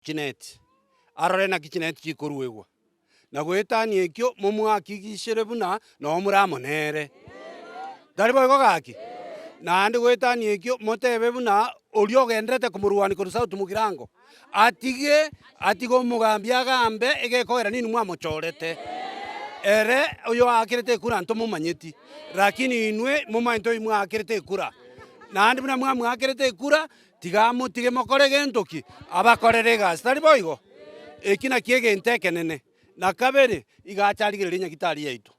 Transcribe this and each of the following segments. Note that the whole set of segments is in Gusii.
Chineti, arore naki chineti chikoruegwa, na goetania ekio momwakikishere buna noo more amo nere. Tari boigo gaki? Naende goetania ekio motebe buna oria ogenderete komorwania korwa South Mugirango, atige atige omogambi agambe egekogera ninwe mwamochorete. Ere oyoakerete ekura ntomomanyeti, lakini inwe momanyete oyio mwaakerete ekura. Naende buna mwamwakerete ekura, Tiga amotige mokore gento ki? Abakorere egasi, tari boigo? Eki nakio egento ekenene. Na kabere, iga ache arigererie nyagitari yaito.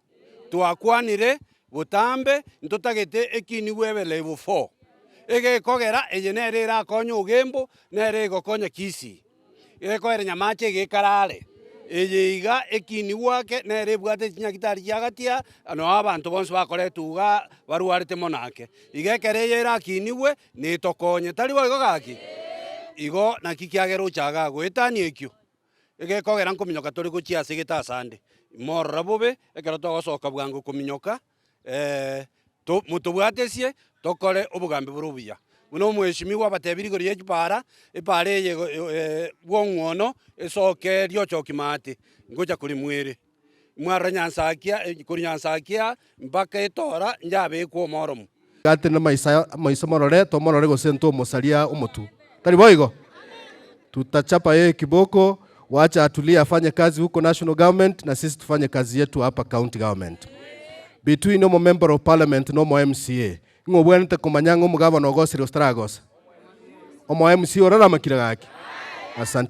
Twakwanire botambe, ntotagete ekinigwa ebe level four. Egekogera eye nere erakonye Ogembo, nere egokonya Kisii. Gekoera nyamache egekara are, eye iga ekinigwa ake nere ebwate chinyagitari chiagati aa, noo abanto bonsi bakoretwa igaa barwarete mono ake. Iga ekero eye erakinigwe, netokonye, tari boigo gaki? Igo naki kiagera ocha igaa goetania ekio, egekogera nkominyoka tore gochia ase egete asande, morora bobe, ekero togosoka bwango kominyoka. Motobwatesie tokore obogambi bore obuya. Buna omweshimiwa abatebirie igoro ye chipara, epara eye bw'ong'wono esoke riochoki maate, ngocha koremwa ere. Mwarora Nyansakia, korwa Nyansakia mpaka etora njabekwe omoromo. Gati namaiso amaiso morore, tomorore gose ntomosaria omotwe. Tari boigo? Tutachapa yeye kiboko, wacha atulie afanye kazi huko national government na sisi tufanye kazi yetu hapa county government. Between omo member of parliament na omo MCA, ing'o obwenerete komanya ng'a omogavana ogosire gose taragosa? Omo MCA oraramakire gaki? Asante.